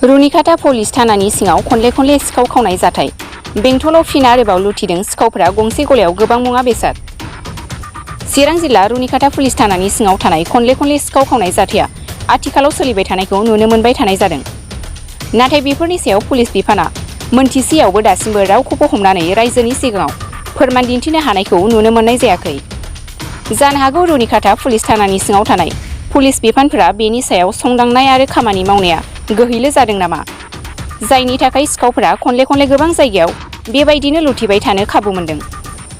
रुनिकाटा police थानानि सिङाव खनले सिखाव खावनाय जाथाय। बेंटलाव फिन आरोबाव लुथिदों सिखावफोरा गंसे गलायाव गोबां मुवा बेसाद। चिरां जिल्ला रुनिकाटा पुलिस थानानि सिङाव थानाय खनले सिखाव खावनाय जाथाया आथिखालाव सोलिबाय थानायखौ नुनो मोनबाय थानाय जादों। नाथाय बेफोरनि सायाव पुलिस बिफाना मोनथिसेयावबो दासिमबो रावखौबो हमनानै रायजोनि सिगाङाव फोरमान दिन्थिनो हानायखौ नुनो मोननाय जायाखै। जानो हागौ रुनिकाटा पुलिस थानानि सिङाव थानाय पुलिस बिफानफोरा बेनि सायाव संदांनाय आरो खामानि मावनाया गोहैलो जादों नामा, जायनि थाखाय सिखावफोरा खनले गोबां जायगायाव बेबायदिनो लुथिबाय थानो खाबु मोनदों।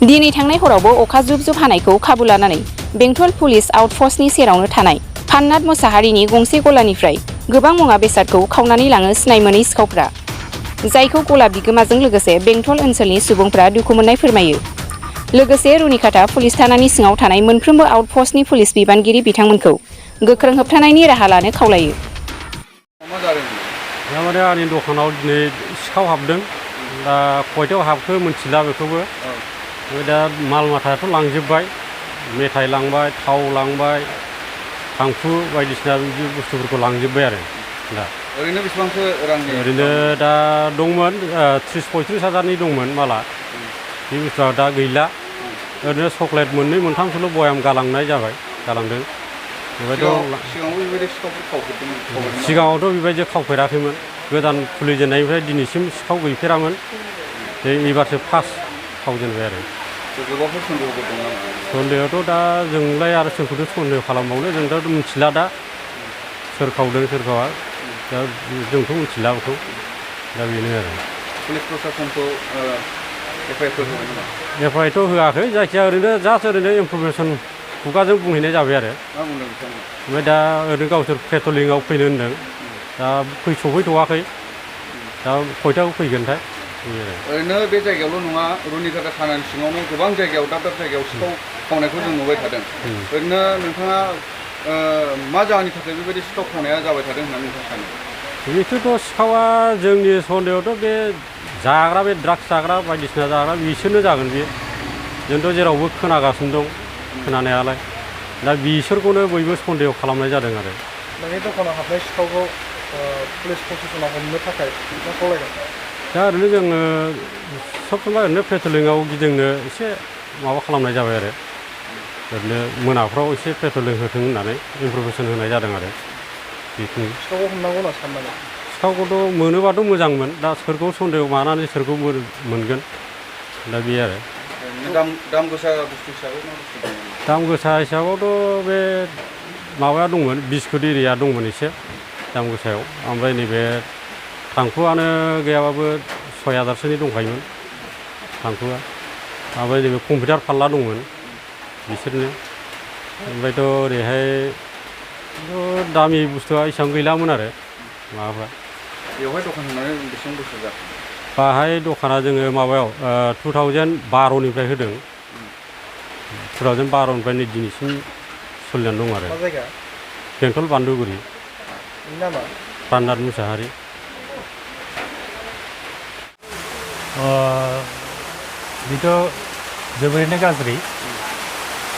दिनै थांनाय हरावबो अखा जुब हानायखौ खाबु लानानै बेंटल पुलिस आउटपस्टनि सेरावनो थानाय फाननाथ मोसाहारिनि गंसे गलानिफ्राय गोबां मुवा बेसादखौ खावनानै लाङो सिनाय मोनै सिखावफ्रा, जायखौ गला बिगोमाजों लोगोसे बेंटल ओनसोलनि सुबुंफ्रा दुखु मोननाय फोरमायो। लोगोसे रुनिकाटा पुलिस थानानि सिङाव थानाय मोनफ्रोमबो आउटपस्टनि पुलिस बिबानगिरि बिथांमोनखौ गोख्रों होबथानायनि राहा लानो खावलायो। माने आंनि दखानाव दिनै सिखाव हाबदों। दा खयथायाव हाबखो मिथिला बेखौबो। दा माल माथायाथ' लांजोब्बाय, मेथाइ लांबाय, थाव लांबाय, थांखु बायदिसिना बिदि बुस्थुफोरखौ लांजोब्बाय आरो। दा ओरैनो बेसेबांसो रांनि? ओरैनो दा दंमोन 30-35 हाजारनि दंमोन माला। बे बुस्थुआ दा गैला। ओरैनो चक्लेट मोननै मोनथामसोल' बयाम गालांदों। सिगाङावथ' बेबायदि खावफेराखैमोन। गोदान खुलिजेननायनिफ्राय दिनैसिम सिखाव गैफेरामोन। एबारसो फार्स्ट खावजेनबाय आरो। सन्देहआथ' दा जोंलाय आरो सोरखौथ' सन्देह खालामबावनो, जों दा मिथिला दा सोर खावदों सोर खावा। दा जोंथ' मिथिला बेखौ। दा बेनो आरो। पुलिस प्रसासनखौ एफआइआरथ' होआखै, जायखिया ओरैनो जास्ट ओरैनो इनफरमेसन खुगाजों बुंहैनाय जाबाय आरो। ओमफ्राय दा ओरैनो गावसोर पेट्रलिंआव फैनो होनदों। दा सफैथ'वाखै। दा खयथायाव फैगोनथाय। ओरैनो बे जायगायावल' नङा, रुनिकाटा थानानि सिङावनो गोबां जायगायाव दाब जायगायाव सिखाव खावनायखौ जों नुबाय थादों। ओरैनो नोंथाङा मा जाहोननि थाखाय बेबायदि सिखाव खावनाया जाबाय थादों होननानै नोंथाङा सानो? बेथ' सिखावा जोंनि सन्देहआवथ' बे जाग्रा, बे ड्राग्स जाग्रा बायदिसिना जाग्रा बिसोरनो जागोन बे। जोंथ' जेरावबो खोनागासिनो दं खोनानायालाय। दा बिसोरखौनो बयबो सन्देह खालामनाय जादों आरो। नोंनि दखानाव हाबनाय सिखावखौ पुलिस प्रसासनाव हमनो थाखाय मा खावलायगोन? दा ओरैनो जोङो सब समाय ओरैनो पेट्रलिंआव गिदिंनो एसे माबा खालामनाय जाबाय आरो। ओरैनो मोनाफ्राव एसे पेट्रलिं होथों होननानै इनफरमेसन होनाय जादों आरो। सिखावखौ हमनांगौ होनना साननानै? सिखावखौथ' मोनोबाथ' मोजांमोन। दा सोरखौ सन्देह मानानै सोरखौ मोनगोन, दा बे आरो। दाम गोसा बुस्थु हिसाबै मा बुस्थु दं? दाम गोसा हिसाबावथ' बे माबाया दंमोन, बिस्कुट एरिया दंमोन एसे दाम गोसायाव। ओमफ्राय नैबे थांखुआनो गैयाबाबो 6,000सोनि दंखायोमोन थांखुआ। ओमफ्राय नैबे कम्पिउटार फारला दंमोन बिसोरनो। ओमफ्रायथ' ओरैहाय दामि बुस्थुआ एसेबां गैलामोन आरो माबाफ्रा। बेवहाय दखान होनानै बेसेबां बोसोर जाखो? बाहाय दखाना जोङो माबायाव 2012निफ्राय होदों। 2012निफ्राय नै दिनैसिम सोलिनानै दं आरो। मा जायगा? बेंटल बान्दुगुरि। नामा? फाननाथ मोसाहारि। बेथ' जोबोरैनो गाज्रि।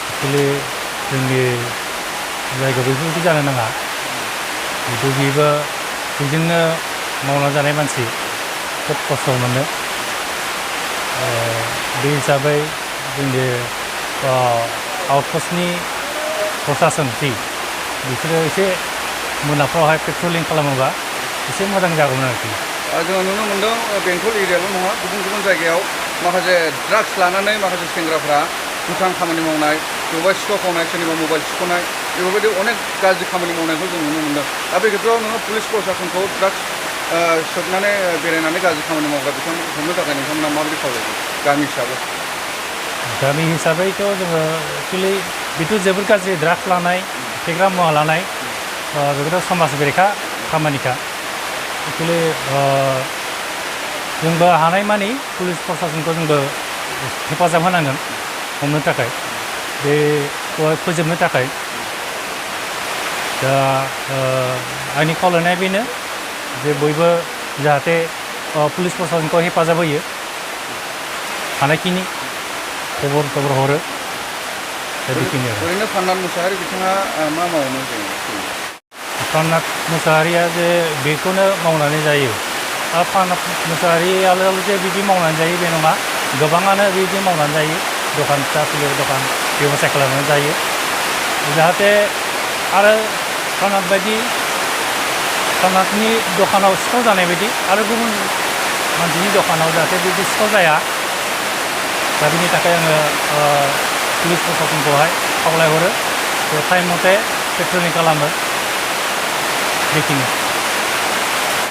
एक्सुवेलि जोंनि जायगायाव बेफोरबायदि जानो नाङा। बेबो बेजोंनो मावना जानाय मानसि, खोब खस्थ' मोनो। बे हिसाबै जोंनि आउटपस्टनि प्रसासन बिसोरो एसे मोनाफ्रावहाय पेट्रलिं खालामोबा एसे मोजां जागौमोन आरोखि। जोङो नुनो मोन्दों बेंटल एरियाल' नङा, गुबुन जायगायाव माखासे ड्राग्स लानानै माखासे सेंग्राफ्रा दुथां खामानि मावनाय, सोरबा सिखाव खावनाय, सोरनिबा मबाइल सिख'नाय, बेफोरबायदि अनेक गाज्रि खामानि मावनायखौ जों नुनो मोन्दों। दा बे खेत्रआव नोङो पुलिस प्रसासनखौ ड्राग्स सोबनानै बेरायनानै गाज्रि खामानि मावग्रा बिथांमोनखौ हमनो थाखाय नोंथांमोना माबायदि खावलायगोन गामि हिसाबै? गामि हिसाबैथ' जोङो एक्सुवेलि बेथ' जोबोद गाज्रि। ड्राग्स लानाय, फेग्रा मुवा लानाय, बेफोरथ' समाज बेरेखा खामानिखा। एक्सुवेलि जोंबो हानायमानि पुलिस प्रसासनखौ जोंबो हेफाजाब होनांगोन हमनो थाखाय, बेखौहाय फोजोबनो थाखाय। दा आंनि खावलायनाया बेनो जे बयबो जाहाथे पुलिस प्रसासनखौ हेफाजाब होयो, हानायखिनि खबर हरो। दा बेखिनि आरो। ओरैनो फाननाथ मोसाहारि बिथाङा मा मावोमोन? प्रनाथ मुसाहारिया जे बेखौनो मावनानै जायो आरो प्रनाथ मुसाहारियाल' जे बिदि मावनानै जायो बे नङा गोबाङानो बिदि मावनानै जायो दखान फिसा फिलौ दखान बेब'साय खालामनानै जायो जाहाथे आरो प्रनाथ बायदि प्रनाथनि दखानाव सिखाव जानाय बायदि आरो गुबुन मानसिनि दखानाव जाहाथे बिदि सिखाव जाया दा बिनि थाखाय आङो पुलिस प्रसासनखौहाय खावलायहरो टाइम मथे पेट्रलिं खालामो बेखिनि